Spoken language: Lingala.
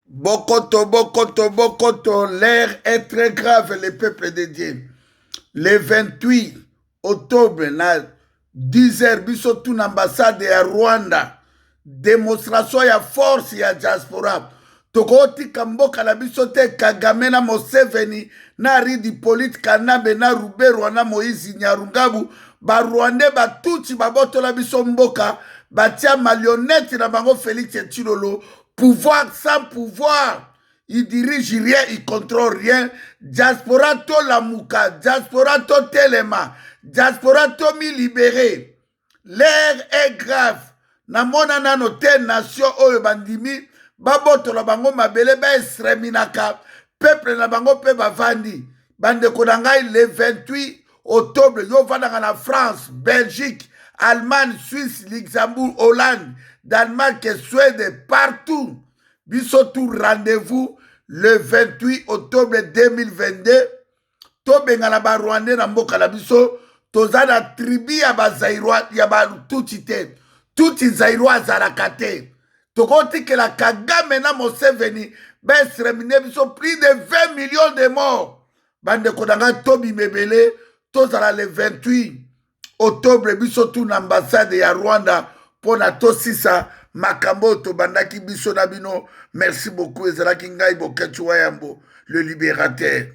Bokoto, bokoto, bokoto, l'heure est très grave, le peuple de Dieu. Le 28 octobre, na 10 heures, biso tout na ambassade ya Rwanda, démonstration ya force ya diaspora. Tokotika mboka na biso te. Kagame na Museveni na Ridi Hippolyte Kanambe na Ruberwa na Moïse Nyarungabu, Barwandais, Batutsi babotola biso mboka, batia marionnette na bango Félix Tshilolo, pouvoir sans pouvoir. Il dirige rien, il contrôle rien. Diaspora, tolamuka. Diaspora, totelema. Diaspora, tomi libérer. L'heure est grave. Namona nano te nation oyo bandimi babotola bango mabele, baexterminaka peuple na bango mpe bavandi. Bandeko na ngai, le 28 octobre, yo ovandaka na France, Belgique, Allemagne, Suisse, Luxembourg, Hollande, Danemark, Suède, partout, biso tout rendez-vous le 28 octobre 2022. Tobengana Barwandais na mboka na biso. Toza na tribu ya Bazaïrois, ya Batutsi te. Tutsi zaïrois azalaka te. Tokotikela Kagame na Museveni baexterminer biso, plus de 20 millions de morts. Bandeko na ngai, tobima ebele, tozala le 28 octobre, biso tu na ambassade ya Rwanda, mpo na tosisa makambo oyo tobandaki biso na bino. Merci beaucoup. Ezalaki ngai, Boketshu Wayambo, le libérateur.